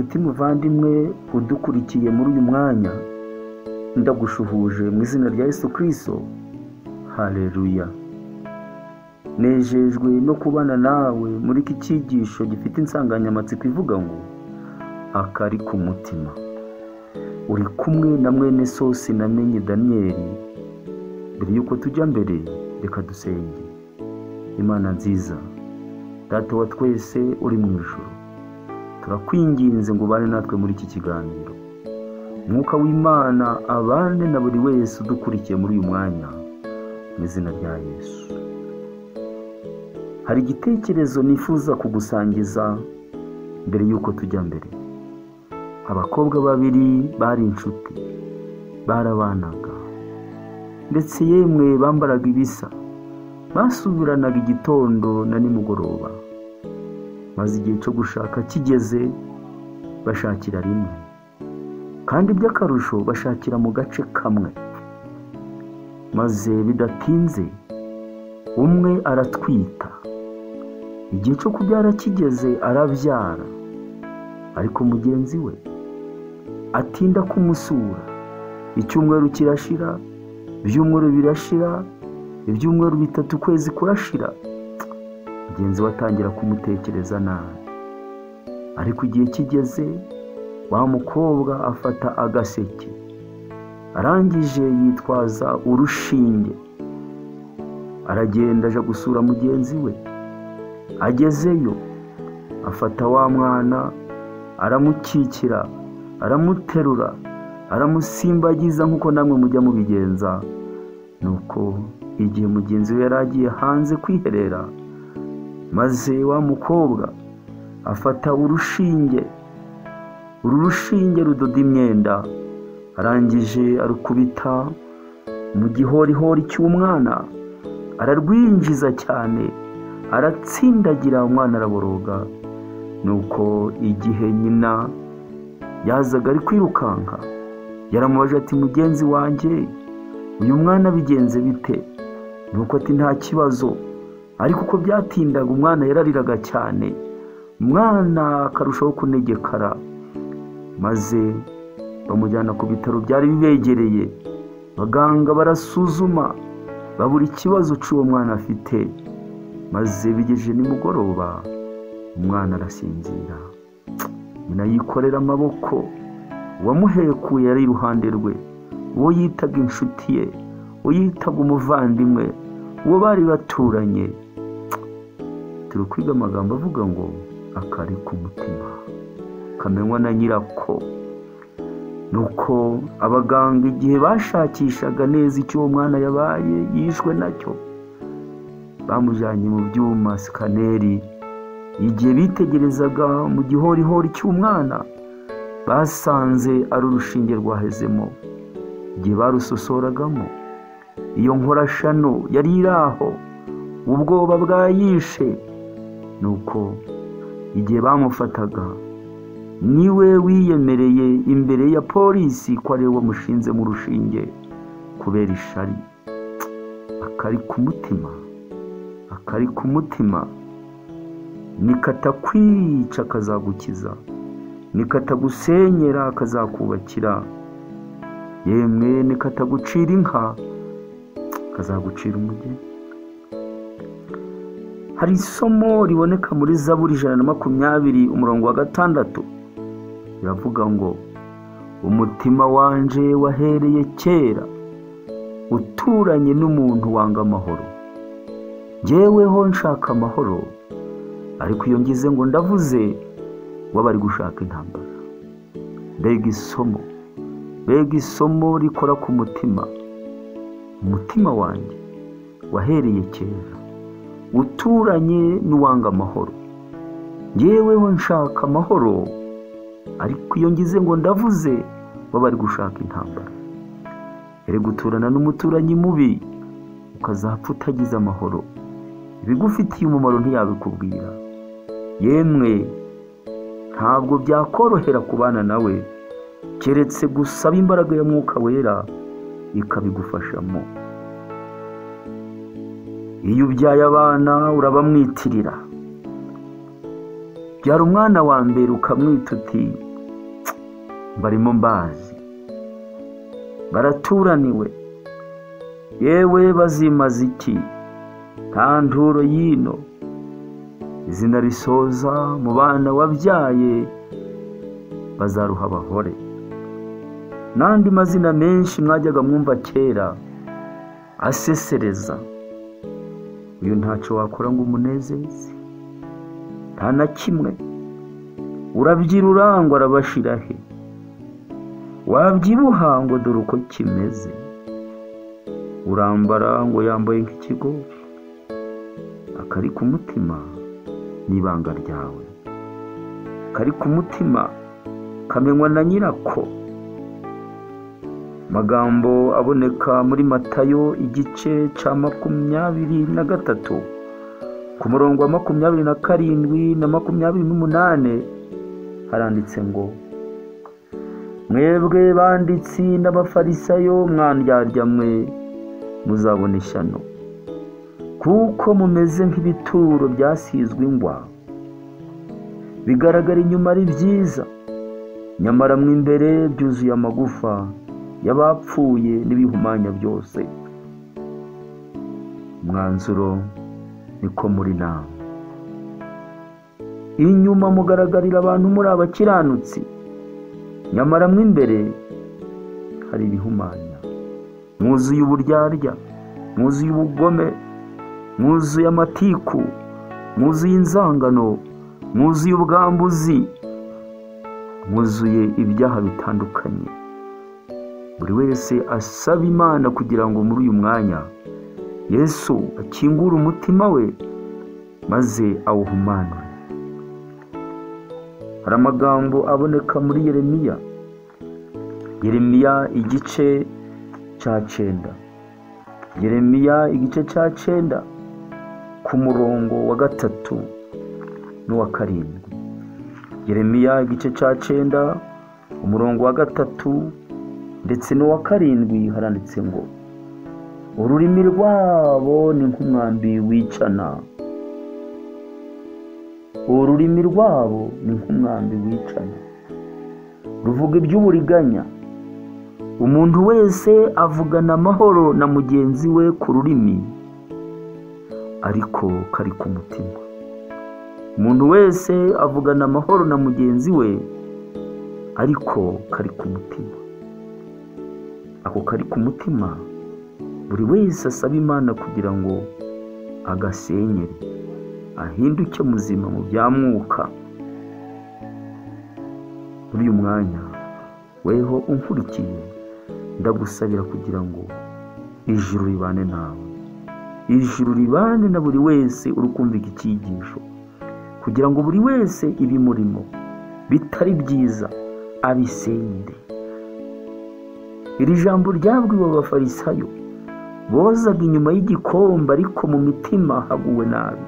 Inshuti muvandimwe udukurikiye muri uyu mwanya, ndagushuhuje mu izina rya Yesu Kristo. Haleluya. Nejejwe no kubana nawe muri iki cyigisho gifite insanganyamatsiko ivuga ngo akari ku mutima. Uri kumwe na mwene so Sinamenye Daniyeli. Mbere y'uko tujya mbere, reka dusenge. Imana nziza, Data wa twese uri mu ijuru, turakwinginze ngo ubane natwe muri iki kiganiro. Umwuka w'Imana abane na buri wese udukurikiye muri uyu mwanya, mu izina rya Yesu. Hari igitekerezo nifuza kugusangiza mbere y'uko tujya mbere. Abakobwa babiri bari inshuti, barabanaga, ndetse yemwe bambaraga ibisa, basubiranaga igitondo na nimugoroba. Maze igihe cyo gushaka kigeze, bashakira rimwe, kandi by'akarusho bashakira mu gace kamwe. Maze bidatinze umwe aratwita, igihe cyo kubyara kigeze arabyara, ariko mugenzi we atinda kumusura. Icyumweru kirashira, ibyumweru birashira, ibyumweru bitatu, ukwezi kurashira, mugenzi we atangira kumutekereza nabi. Ariko igihe kigeze, wa mukobwa afata agaseke, arangije yitwaza urushinge, aragenda aja gusura mugenzi we. Agezeyo afata wa mwana, aramukikira, aramuterura, aramusimbagiza nk'uko namwe mujya mubigenza. Nuko igihe mugenzi we yari agiye hanze kwiherera, maze wa mukobwa afata urushinge, uru rushinge rudoda imyenda, arangije arukubita mu gihorihori cy'umwana, ararwinjiza cyane, aratsindagira, umwana araboroga. Nuko igihe nyina yazaga ari kwirukanka, yaramubaje ati: mugenzi wanjye, uyu mwana bigenze bite? Nuko ati: nta kibazo. Ariko uko byatindaga umwana yarariraga cyane, umwana akarushaho kunegekara. Maze bamujyana ku bitaro byari bibegereye, abaganga barasuzuma, babura ikibazo cy'uwo mwana afite. Maze bigejeje nimugoroba, umwana arasinzira. Nyina yikorera amaboko, uwamuhekuye yari iruhande rwe, uwo yitaga inshuti ye, uwo yitaga umuvandimwe, uwo bari baturanye. Turi kwiga amagambo avuga ngo akari ku mutima kamenywa na nyirako. Nuko abaganga igihe bashakishaga neza icyo uwo mwana yabaye yishwe nacyo, bamujyanye mu byuma sikaneri. Igihe bitegerezaga mu gihorihori cy'umwana, basanze ari urushinge rwahezemo. Igihe barusosoragamo, iyo nkorashano yari iri aho, ubwoba bwayishe. Nuko igihe bamufataga, niwe wiyemereye imbere ya polisi ko ari we wamushinze mu rushinge kubera ishari. Akari ku mutima, akari ku mutima, nikatakwica kazagukiza, nikatagusenyera kazakubakira, yemwe nikatagucira inka kazagucira umugeni. Hari isomo riboneka muri Zaburi 120 umurongo wa 6, riravuga ngo: umutima wanje wahereye kera uturanye n'umuntu wanga amahoro. Njyeweho nshaka amahoro, ariko iyo ngize ngo ndavuze, waba ari gushaka intambara. Mbega isomo, mbega isomo rikora ku mutima. Umutima wanjye wahereye kera uturanye n'uwanga amahoro. Njyeweho nshaka amahoro, ariko iyo ngize ngo ndavuze, waba ari gushaka intambara. Ere guturana n'umuturanyi mubi, ukazapfa utagize amahoro. Ibigufitiye umumaro ntiyabikubwira. Yemwe ntabwo byakorohera kubana nawe, keretse gusaba imbaraga ya Mwuka Wera ikabigufashamo. Iyo ubyaye abana urabamwitirira. Byara umwana wa mbere ukamwita uti Barimo mbazi, baraturaniwe, yewe bazimaze iki? Nta nturo y'ino. Izina risoza mu bana wabyaye bazaruha bahore. N'andi mazina menshi mwajyaga mwumva kera asesereza, uyu ntacyo wakora ngo umunezeze, nta na kimwe. Urabyirura ngo arabashira he, wabyibuha ngo dore uko kimeze, urambara ngo yambaye nk'ikigori. Akari ku mutima n'ibanga ryawe, kari ku mutima kamenywa na nyirako. Magambo aboneka muri Matayo igice cya 23 ku murongo wa 27 na 28, haranditse ngo: mwebwe banditsi n'abafarisayo mwandyarya mwe, muzabona ishyano, kuko mumeze nk'ibituro byasizwe ingwa, bigaragara inyuma ari byiza, nyamara mo imbere byuzuye amagufa y'abapfuye n'ibihumanya byose. Umwanzuro niko muri nama. Inyuma mugaragarira abantu muri abakiranutsi, nyamara mo imbere hari ibihumanya. Mwuzuye uburyarya, mwuzuye ubugome, mwuzuye amatiku, mwuzuye inzangano, mwuzuye ubwambuzi, mwuzuye ibyaha bitandukanye. Buri wese asaba Imana kugira ngo muri uyu mwanya Yesu akingure umutima we maze awuhumanure. Hari amagambo aboneka muri Yeremiya, Yeremiya igice cya 9, Yeremiya igice cya 9 ku murongo wa 3 n'uwa 7. Yeremiya igice cya 9 umurongo wa 3 ndetse n'uwa 7 haranditse ngo: ururimi rwabo ni nk'umwambi wicana, ururimi rwabo ni nk'umwambi wicana, ruvuga iby'uburiganya. Umuntu wese avugana amahoro na mugenzi we ku rurimi, ariko kari ku mutima. Umuntu wese avugana amahoro na mugenzi we, ariko kari ku mutima. Ako kari ku mutima buri wese asaba Imana kugira ngo agasenyere, ahinduke muzima mu bya mwuka. Muri uyu mwanya weho unkurikiye, ndagusabira kugira ngo ijuru ribane nawe, ijuru ribane na buri wese uri kumva iki cyigisho, kugira ngo buri wese ibimurimo bitari byiza abisenyere. Iri jambo ryabwiwe abafarisayo bozaga inyuma y'igikombe, ariko mu mitima haguwe nabi,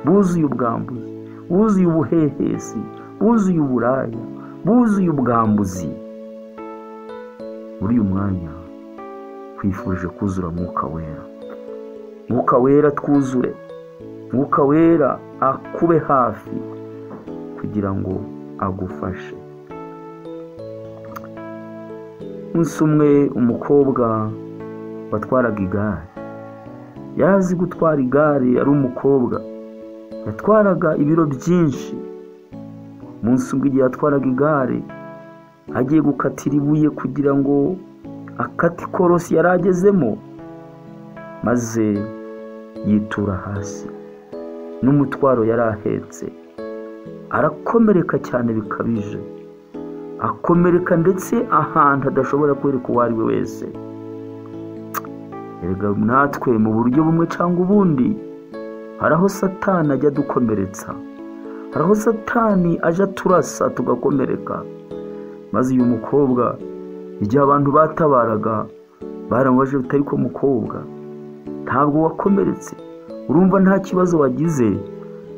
buzuye ubwambuzi, buzuye ubuhehesi, buzuye uburaya, buzuye ubwambuzi. Muri uyu mwanya twifuje kuzura Mwuka Wera. Mwuka Wera twuzure, Mwuka Wera akube hafi kugira ngo agufashe. Umunsi umwe umukobwa watwaraga igare, yari azi gutwara igare, ari umukobwa yatwaraga ibiro byinshi. Umunsi umwe igihe yatwaraga igare agiye gukatira ibuye kugira ngo akate ikorosi yari agezemo, maze yitura hasi n'umutwaro yari ahetse, arakomereka cyane bikabije, akomereka ndetse ahantu adashobora kwereka uwo ari we wese. Erega natwe mu buryo bumwe cyangwa ubundi hari aho Satani ajya adukomeretsa, hari aho Satani ajya aturasa tugakomereka. Maze uyu mukobwa igihe abantu batabaraga baramubajije bati: ariko mukobwa, ntabwo wakomeretse, urumva nta kibazo wagize?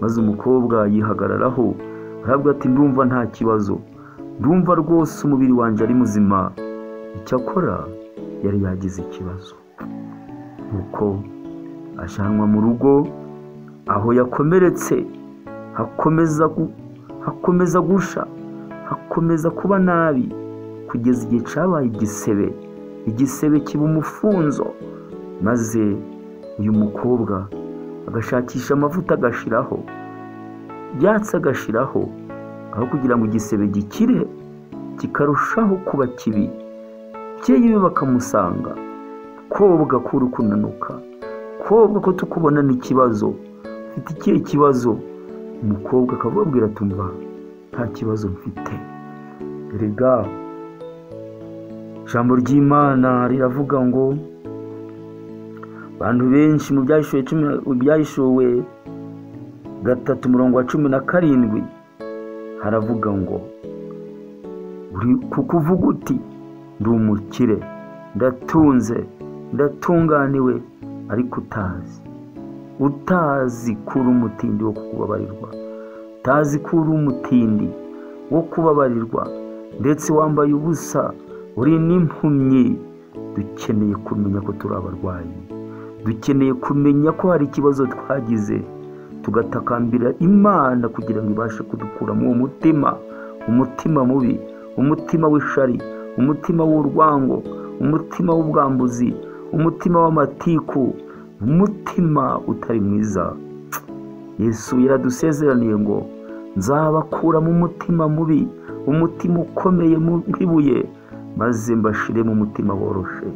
Maze umukobwa yihagararaho aravuga ati: ndumva nta kibazo, ndumva rwose umubiri wanjye ari muzima. Icyakora yari yagize ikibazo. Nuko ajyanwa mu rugo aho yakomeretse, hakomeza gusha, hakomeza kuba nabi. kugeza igihe cyabaye igisebe, igisebe kiba umufunzo. Maze uyu mukobwa agashakisha amavuta agashiraho, byatsi agashiraho, aho kugira ngo igisebe gikire kikarushaho kuba kibi. Ababyeyi be bakamusanga, kobwa ko uri kunanuka, kobwa ko tukubona n'ikibazo, ufite ikihe kibazo? Umukobwa akababwira ati umva nta kibazo mfite. Erega ijambo ry'Imana riravuga ngo abantu benshi mu byahishuwe 3:17 haravuga ngo uri kukuvuga uti ndi umukire, ndatunze, ndatunganiwe, ariko utazi ko uri umutindi wo kubabarirwa, utazi ko uri umutindi wo kubabarirwa, ndetse wambaye ubusa, uri n'impumyi. Dukeneye kumenya ko turi abarwayi, dukeneye kumenya ko hari ikibazo twagize, tugatakambira Imana kugira ngo ibashe kudukuramo uwo mutima, umutima mubi, umutima w'ishari, umutima w'urwango, umutima w'ubwambuzi, umutima w'amatiku, umutima utari mwiza. Yesu yaradusezeraniye ngo nzabakuramo umutima mubi, umutima ukomeye nk'ibuye, maze mbashire mu mutima woroshe.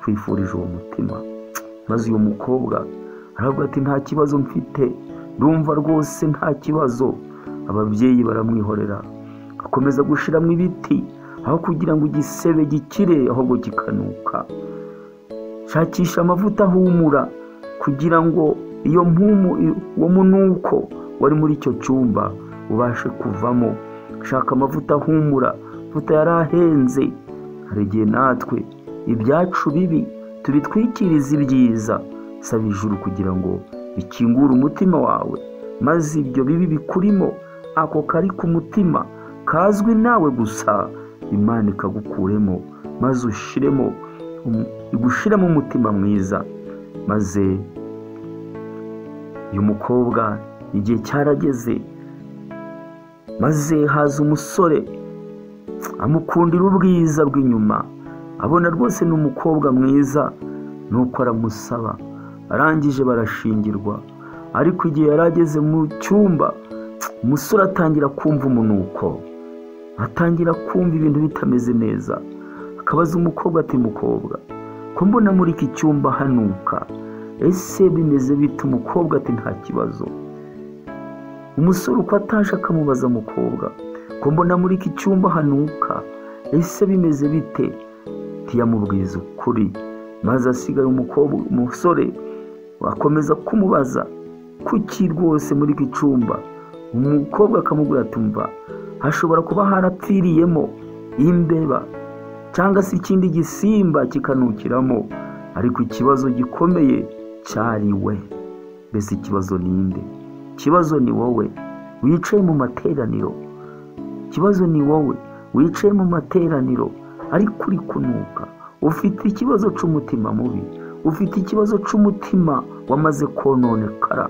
Twifurije uwo mutima. Maze uyu mukobwa aravuga ati nta kibazo mfite, ndumva rwose nta kibazo. Ababyeyi baramwihorera, akomeza gushiramo ibiti, aho kugira ngo igisebe gikire ahubwo kikanuka. Shakisha amavuta ahumura kugira ngo iyo mpumu, uwo munuko wari muri icyo cyumba ubashe kuvamo. Shaka amavuta ahumura, amavuta yari ahenze. Hari igihe natwe ibyacu bibi tubitwikiriza ibyiza. Saba ijuru kugira ngo bikingure umutima wawe, maze ibyo bibi bikurimo, ako kari ku mutima kazwi nawe gusa, Imana ikagukuremo, maze ushiremo, igushiremo umutima mwiza. Maze uyu mukobwa igihe cyarageze, maze haza umusore amukundira ubwiza bw'inyuma, abona rwose ni umukobwa mwiza, nuko aramusaba. Arangije barashingirwa, ariko igihe yari ageze mu cyumba, umusore atangira kumva umunuko, atangira kumva ibintu bitameze neza. Akabaza umukobwa ati mukobwa, ko mbona muri iki cyumba hanuka, ese bimeze bite? Umukobwa ati nta kibazo. Umusore uko ataje akamubaza mukobwa, ko mbona muri iki cyumba hanuka, ese bimeze bite? Ntiyamubwiza ukuri. Maze asigaye umukobwa, umusore akomeza kumubaza kuki rwose muri iki cyumba. Umukobwa akamubwira ati umva, hashobora kuba harapfiriyemo imbeba cyangwa se ikindi gisimba kikanukiramo, ariko ikibazo gikomeye cyari we. Mbese ikibazo ni nde? Ikibazo ni wowe wicaye mu materaniro, ikibazo ni wowe wicaye mu materaniro ariko uri kunuka, ufite ikibazo cy'umutima mubi, ufite ikibazo cy'umutima wamaze kononekara.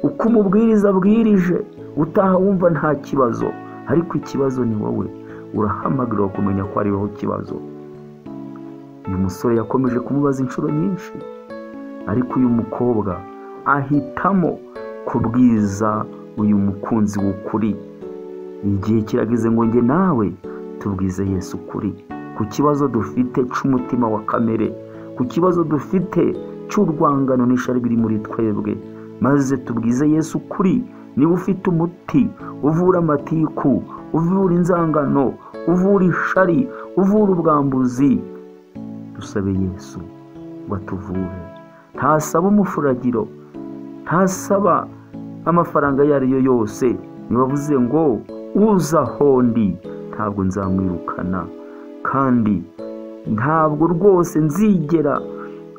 Uko umubwiriza abwirije utaha wumva nta kibazo, ariko ikibazo ni wowe. Urahamagarwa kumenya ko ari wowe ikibazo. Uyu musore yakomeje kumubaza inshuro nyinshi, ariko uyu mukobwa ahitamo kubwiza uyu mukunzi w'ukuri. Igihe kirageze ngo njye nawe tubwize Yesu ukuri ku kibazo dufite cy'umutima wa kamere, ku kibazo dufite cy'urwangano n'ishari biri muri twebwe, maze tubwize Yesu ukuri. Niba ufite umuti uvura amatiku, uvura inzangano, uvura ishari, uvura ubwambuzi, dusabe Yesu ngo atuvure. Ntasaba umufuragiro, ntasaba amafaranga ayo ari yo yose. Nibavuze ngo uza aho ndi ntabwo nzamwirukana, kandi ntabwo rwose nzigera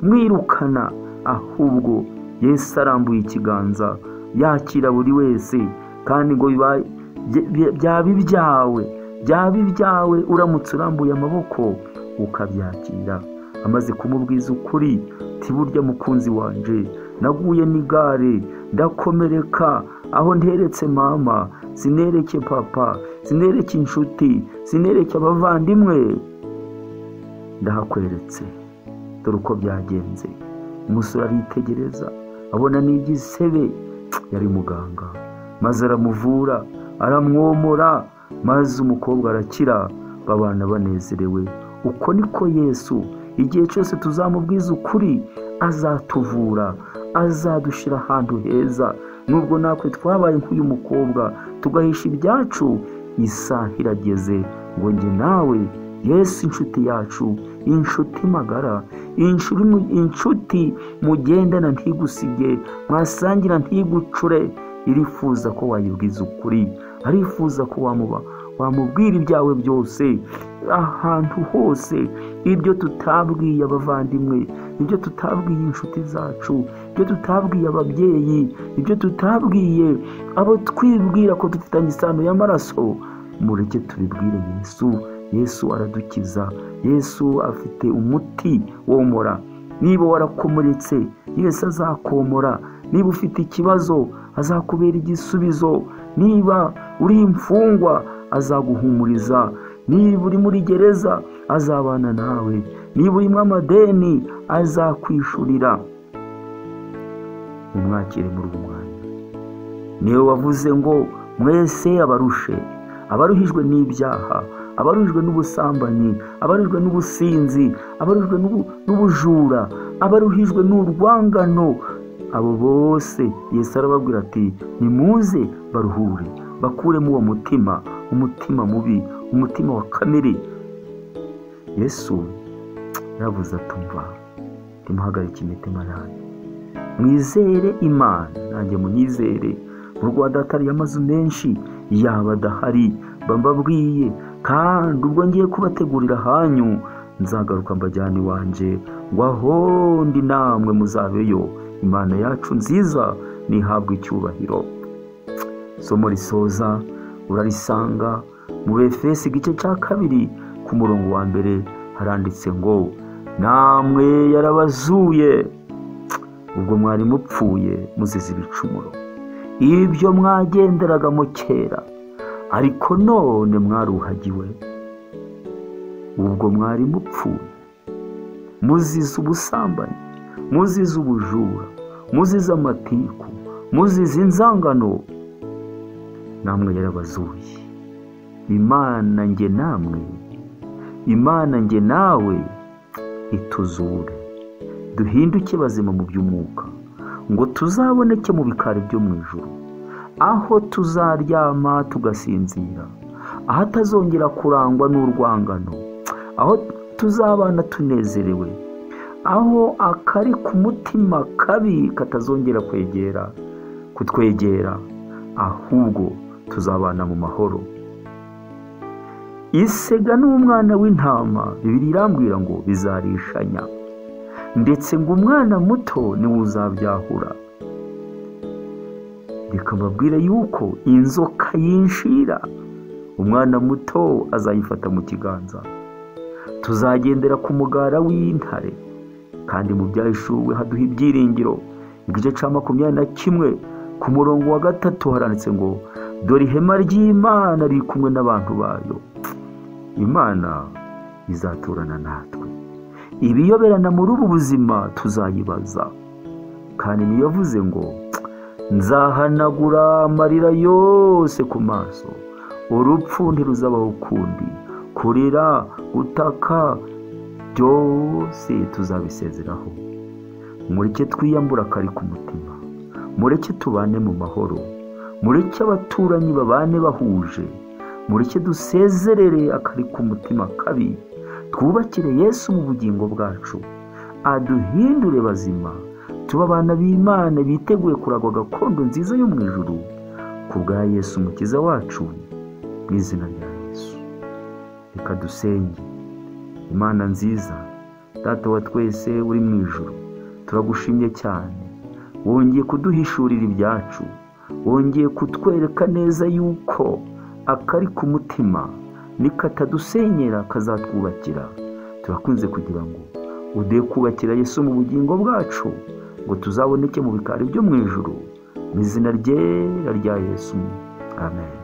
mwirukana, ahubwo Yesu arambuye ikiganza yakira buri wese, kandi ngo byaba ibyawe, byaba ibyawe uramutse urambuye amaboko ukabyakira. Amaze kumubwiza ukuri, burya mukunzi wanje naguye n'igare ndakomereka, aho nteretse mama sinereke papa, sinereke inshuti, sinereke abavandimwe, ndahakweretse. Dore uko byagenze. Umusore aritegereza abona n'igisebe, yari muganga, maze aramuvura, aramwomora, maze umukobwa arakira, babana banezerewe. Uko niko Yesu igihe cyose tuzamubwiza ukuri azatuvura, azadushyira ahantu heza. Nubwo natwe twabaye nk'uyu mukobwa tugahisha ibyacu, isaha irageze ngo njye nawe Yesu inshuti yacu, inshuti magara, inshuti mugendana ntigusige, mwasangira ntigucure, irifuza ko wayibwiza ukuri, arifuza ko wamubwira ibyawe byose, ahantu hose, ibyo tutabwiye abavandimwe, ibyo tutabwiye inshuti zacu, ibyo tutabwiye ababyeyi, ibyo tutabwiye abo twibwira ko dufitanye isano y'amaraso, mureke tubibwire Yesu. Yesu aradukiza. Yesu afite umuti womora. Niba warakomeretse, Yesu azakomora. Niba ufite ikibazo, azakubera igisubizo. Niba uri imfungwa, azaguhumuriza. Niba uri muri gereza, azabana nawe. Niba urimo amadeni, azakwishurira. Umwakire muri uwo mwanya. Niwe wavuze ngo mwese abarushe, abaruhijwe n'ibyaha, abaruhijwe n'ubusambanyi, abaruhijwe n'ubusinzi, abaruhijwe n'ubujura, abaruhijwe n'urwangano, abo bose Yesu arababwira ati nimuze baruhure, bakuremo uwo mutima, umutima mubi, umutima wa kamere. Yesu yaravuze atumva, ntimuhagarike imitima yanyu, mwizere Imana nanjye munyizere. Mu Rwanda hatari amazu menshi, yaba adahari mbabwiye, kandi ubwo ngiye kubategurira hanyu, nzagaruka mbajyana iwanjye, ngo aho ndi namwe muzabeyo. Imana yacu nziza nihabwe icyubahiro. Somo risoza urarisanga mu Befesi igice cya 2 ku murongo wa 1, haranditse ngo namwe yarabazuye ubwo mwari mupfuye muzize ibicumuro, ibyo mwagenderagamo kera, ariko none mwaruhagiwe ubwo mwari mupfuye muzize ubusambanyi, muzize ubujura, muzize amatiku, muzize inzangano, namwe yarabazuye. Imana nge namwe, Imana nge nawe ituzure, duhinduke bazima mu by'umwuka, ngo tuzaboneke mu bikari byo mu ijuru, aho tuzaryama tugasinzira, aho atazongera kurangwa n'urwangano, aho tuzabana tunezerewe, aho akari ku mutima kabi katazongera kwegera kutwegera, ahubwo tuzabana mu mahoro. Isega n'umwana w'intama, Bibiliya irambwira ngo bizarishanya, ndetse ngo umwana muto niwe uzabyahura. Reka mbabwire yuko inzoka yinshira, umwana muto azayifata mu kiganza. Tuzagendera ku mugara w'intare, kandi mu byahishuwe haduha ibyiringiro. Igice cya 21 ku murongo wa 3 haranditse ngo dore ihema ry'Imana riri kumwe n'abantu bayo, Imana izaturana natwe. Ibiyoberana muri ubu buzima tuzayibaza. Kandi niyo yavuze ngo nzahanagura amarira yose ku maso, urupfu ntiruzabaho ukundi, kurira, gutaka, byose tuzabisezeraho. Mureke twiyambura akari ku mutima, mureke tubane mu mahoro, mureke abaturanyi babane bahuje, mureke dusezerere akari ku mutima kabi, twubakire Yesu mu bugingo bwacu, aduhindure bazima, tuba abana b'Imana biteguye kuragwa gakondo nziza yo mu ijuru, ku bwa Yesu Umukiza wacu, mu izina rya Yesu. Reka dusenge. Imana nziza, Data wa twese uri mu ijuru, turagushimye cyane, wongeye kuduhishurira ibyacu, wongeye kutwereka neza yuko akari ku mutima nikatadusenyera kazatwubakira. Turakunze kugira ngo ude kubakira Yesu mu bugingo bwacu, ngo tuzaboneke mu bikari byo mu ijuru, mu izina ryera rya Yesu. Amen.